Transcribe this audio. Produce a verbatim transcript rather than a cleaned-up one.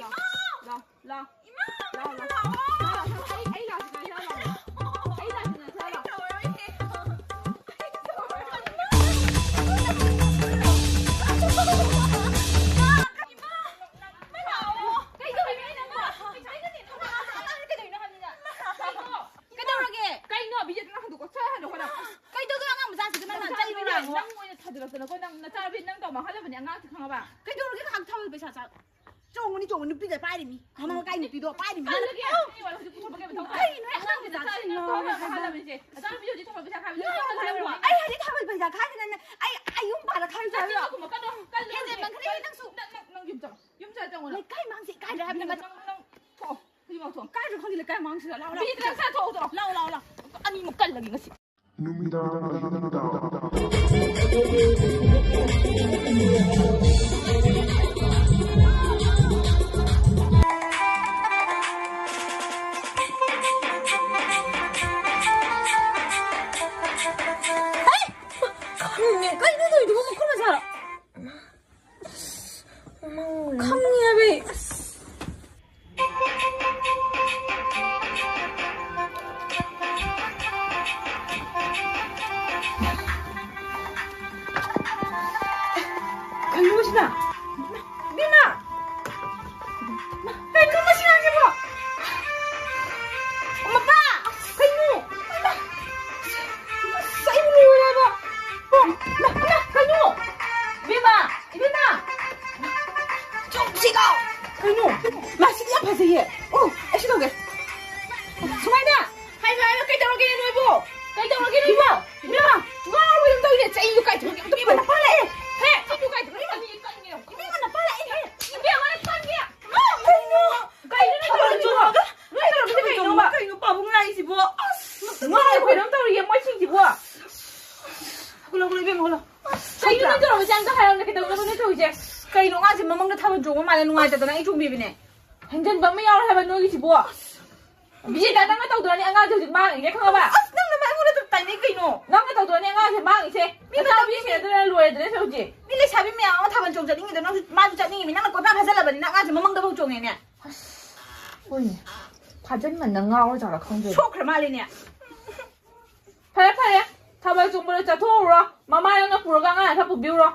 ꯂꯥꯎ, ꯂꯥꯎ, ꯂꯥꯎ꯫ ꯂꯥꯎ, ꯂꯥꯎ꯫ ꯂꯥꯎ, ꯂꯥꯎ꯫ ꯑꯩ, ꯑꯩ ꯂꯥꯛꯁꯤꯅ ꯁꯤꯗ ꯂꯥꯎ꯫ ꯑꯩ ꯂꯥꯛꯁꯤꯅ ꯁꯤꯗ ꯂꯥꯎ꯫ ꯀꯩꯗꯧꯔꯤꯅꯣ ꯅꯪꯕꯣ? ꯀꯩꯗꯧꯔꯤꯅꯣ ꯍꯥꯏꯕꯅꯤꯗ? ꯀꯩꯅꯣ? ꯑꯗꯨꯅꯀꯣ, ꯅꯪ ꯅꯆꯥꯅꯨꯄꯤ ꯅꯪ ꯇꯧ ꯃꯥꯡꯍꯜꯂꯕꯅꯤ ꯑꯉꯥꯡꯁꯦ, ꯈꯪꯉꯕ? ꯀꯩꯗꯧꯔꯒꯦ? ꯉꯥꯏꯍꯥꯛ ꯊꯥꯕꯜ ꯄꯩꯁꯥ ꯆꯥ-, ꯆꯣꯡꯉꯨꯅꯤ, ꯆꯣꯡꯉꯨꯅꯤ, ꯅꯨꯄꯤꯗ ꯄꯥꯏꯔꯤꯃꯤ꯫ ꯃꯃꯥ ꯃꯀꯥꯏ ꯅꯨꯄꯤꯗꯣ ꯄꯥꯏꯔꯤꯃꯤ꯫ ꯀꯜꯂꯒꯦ꯫ ꯑꯩ ꯋꯥ ꯍꯧꯖꯤꯛ ꯄꯨꯊꯣꯛꯄꯒꯤ ꯃꯊꯧ ꯇꯥꯏ꯫ ꯀꯩꯅꯣ ꯍꯦ? ꯑꯉꯥꯡꯁꯦ ꯅꯆꯥꯅꯨꯄꯤ ꯅꯪ ꯇꯧ ꯃꯥꯡꯍꯜꯂꯕꯅꯤꯁꯦ꯫ ꯅꯆꯥꯅꯨꯄꯤꯗꯤ ꯍꯧꯖꯤꯛ ꯊꯥꯕꯜ ꯄꯩꯁꯥ ꯈꯥꯏꯕ ꯅꯪ ꯅꯪ ꯍꯥꯏꯔꯣ꯫ ꯑꯩ ꯍꯧꯖꯤꯛ ꯊꯥꯕꯜ ꯄꯩꯁꯥ ꯈꯥꯏꯗꯅ ꯑꯩ, ꯑꯩ ꯌꯨꯝ ꯄꯥꯜꯂ ꯈꯥꯏꯔꯨ ꯆꯥꯔꯣ? ꯅꯆꯤꯟꯗꯣ ꯈꯨꯝꯃꯛꯀꯅꯣ꯫ ꯀꯜꯂꯒꯦ꯫ ꯍꯦꯟꯖꯟꯃꯟꯈ꯭ꯔꯦ ꯅꯪꯁꯨ꯫ ꯅꯪ, ꯅꯪ, ꯅꯪ ꯌꯨꯝ ꯆꯠꯂꯣ꯫ ꯌꯨꯝ ꯆꯠꯂ ꯆꯪꯉꯣ ꯅꯪ꯫ ꯂꯩꯀꯥꯏ ꯃꯥꯡꯁꯦ ꯏꯀꯥꯏꯗ꯭ꯔꯦ ꯍꯥꯏꯕꯅꯤ꯫ ꯅꯪ, ꯅꯪ, ꯅꯪ ꯊꯣꯛꯑꯣ꯫ ꯍꯧꯖꯤꯛꯃꯛ ꯊꯣꯛꯑꯣ꯫ ꯀꯥꯏꯗꯅꯣ ꯈꯪꯗꯦ ꯂꯩꯀꯥꯏ ꯃꯥꯡꯁꯤꯗ꯫ ꯂꯥꯎ, ꯂꯥꯎ꯫ ꯃꯤꯗꯤ ꯅꯪ ꯆꯥꯊꯣꯛꯎꯗꯣ꯫ ꯂꯥꯎ, ꯂꯥꯎ, ꯂꯥꯎ꯫ ꯑꯅꯤꯃꯨꯛ ꯀꯜꯂꯒꯦ ꯉꯁꯤ꯫ ꯅꯨꯃꯤꯗꯥꯡ, ꯅꯨꯃꯤꯗꯥꯡ꯫ ꯈꯪꯉꯦ꯫ ꯀꯩꯅꯣ ꯇꯧꯔꯤꯗꯨꯕꯨ? ꯃꯈꯨꯠ ꯃꯁꯥ꯫ ꯈꯪꯉꯦ ꯍꯥꯏꯕ꯫ ꯀꯩꯅꯣ ꯁꯤꯅ? ꯏꯕꯦꯝꯃ! ꯀꯩꯅꯣ ꯃꯁꯤ ꯑꯉꯥꯡꯁꯤꯕꯣ? ꯃꯄꯥ! ꯀꯩꯅꯣ? ꯑꯁ, ꯑꯩꯕꯨ ꯂꯣꯏꯔꯦꯕ! ꯃꯥ, ꯃꯥ, ꯀꯩꯅꯣ? ꯏꯕꯦꯝꯃ! ꯏꯕꯦꯝꯃ! ꯆꯨꯝꯁꯤꯀꯣ! ꯀꯩꯅꯣ? ꯂꯥꯏꯁꯤꯗꯤ ꯌꯥꯝ ꯐꯖꯩꯌꯦ! ꯑꯣ, ꯑꯩꯁꯨ ꯇꯧꯒꯦ! ꯁꯨꯃꯥꯏꯅ! ꯍꯥꯏꯕ, ꯍꯥꯏꯕ, ꯀꯩꯗꯧꯔꯒꯦ ꯅꯣꯏꯕꯨ? ꯀꯩꯗꯧꯔꯒꯦ ꯅꯣꯏꯕꯨ? ꯏꯃꯥ! ꯏꯃꯥ! ꯉꯥꯎꯔꯕ ꯀꯩꯅꯣꯝ ꯇꯧꯔꯤꯅꯦ! ꯆꯩꯗꯣ ꯀꯥꯏ ꯊꯝꯃꯒꯦ? ꯏꯕꯦꯝꯃ, ꯅꯄꯥ ꯂꯥꯛꯑꯦ! ꯍꯦ! ꯏꯕꯦꯝꯃ, ꯅꯄꯥ ꯂꯥꯛꯑꯦ! ꯏꯕꯦꯝꯃ, ꯅꯄꯥ ꯂꯥꯛꯑꯦ! ꯀꯩꯅꯣ? ꯀꯩꯅꯣ ꯅꯪ ꯇꯧꯔꯤꯗꯨꯕꯣ? ꯅꯣꯏ ꯇꯧꯔꯤꯁꯦ ꯀꯩꯅꯣꯕ? ꯀꯩꯅꯣ ꯄꯥꯕꯨꯡ ꯂꯥꯛꯏꯁꯤꯕꯣ? ꯑꯁ! ꯉꯥꯎꯔꯕ ꯀꯩꯅꯣꯝ ꯇꯧꯔꯤꯌꯦ ꯃꯣꯏꯁꯤꯡꯁꯤꯕꯣ? ꯍꯧꯒꯠꯂꯣ, ꯍꯧꯒꯠꯂꯣ, ꯏꯕꯦꯝꯃ, ꯍꯧꯒꯠꯂꯣ꯫ ꯀꯩꯅꯣ ꯅꯣꯏ ꯇꯧꯔꯝꯃꯤꯁꯦ? ꯑꯝꯇ ꯍꯥꯏꯔꯛꯎꯅꯦ, ꯀꯩꯗꯧꯅꯕ ꯅꯣꯏ ꯇꯧꯔꯤꯁꯦ? ꯀꯩꯅꯣ, ꯑꯉꯥꯡꯁꯦ ꯃꯃꯪꯗ ꯊꯥꯕꯜ ꯆꯣꯡꯕ ꯃꯥꯜꯂꯦ, ꯅꯨꯡꯉꯥꯏꯇꯗꯅ ꯑꯩ ꯆꯣꯡꯕꯤꯕꯅꯦ꯫ ꯍꯦꯟꯖꯟꯕ ꯑꯃ ꯌꯥꯎꯔꯦ ꯍꯥꯏꯕ ꯅꯣꯏꯒꯤꯁꯤꯕꯣ꯫ ꯕꯤꯖꯤꯇꯥ, ꯅꯪꯅ ꯇꯧꯗ꯭ꯔꯅꯦ ꯑꯉꯥꯡꯁꯦ ꯍꯧꯖꯤꯛ ꯃꯥꯡꯉꯤꯁꯦ, ꯈꯪꯉꯕ? ꯑꯁ, ꯅꯪꯅ ꯃꯥ ꯑꯩꯉꯣꯟꯗ ꯑꯗꯨꯝ ꯇꯥꯏꯅꯩ ꯀꯩꯅꯣ? ꯅꯪꯅ ꯇꯧꯗ꯭ꯔꯅꯦ ꯑꯉꯥꯡꯁꯦ ꯃꯥꯡꯉꯤꯁꯦ? ꯃꯤ ꯅꯆꯥꯅꯨꯄꯤ ꯃꯇꯝ ꯁꯦꯟꯅꯗꯅ ꯂꯣꯏꯔꯦꯗꯅ ꯁꯦ ꯍꯧꯖꯤꯛ꯫ ꯃꯤ ꯂꯩꯁꯥꯕꯤ ꯃꯌꯥꯝ ꯑꯃ ꯊꯥꯕꯜ ꯆꯣꯡꯖꯅꯤꯡꯉꯤꯗꯣ, ꯅꯪꯁꯨ, ꯃꯥꯁꯨ ꯆꯠꯅꯤꯡꯉꯤꯃꯤ, ꯅꯪꯅ ꯀꯣꯏꯐꯥ ꯐꯥꯖꯜꯂꯕꯅꯤꯅ ꯑꯉꯥꯡꯁꯦ ꯃꯃꯪꯗꯐꯥꯎ ꯆꯣꯡꯉꯦꯅꯦ꯫ ꯑꯁ, ꯍꯣꯏꯅꯦ꯫ ꯐꯥꯖꯟꯃꯟꯗ ꯉꯥꯎꯔ ꯖꯥꯠꯂ ꯈꯪꯗꯦ꯫ ꯁꯣꯛꯈ꯭ꯔ ꯃꯥꯜꯂꯦꯅꯦ꯫ ꯐꯔꯦ, ꯐꯔꯦ꯫ ꯊꯥꯕꯜ ꯆꯣꯡꯕꯗꯣ ꯆꯠꯊꯣꯛꯎꯔꯣ꯫ ꯃꯃꯥ ꯅꯪꯅ ꯄꯨꯔꯒ ꯑꯉꯥꯡ ꯈꯔ ꯄꯨꯕꯤꯔꯨꯔꯣ꯫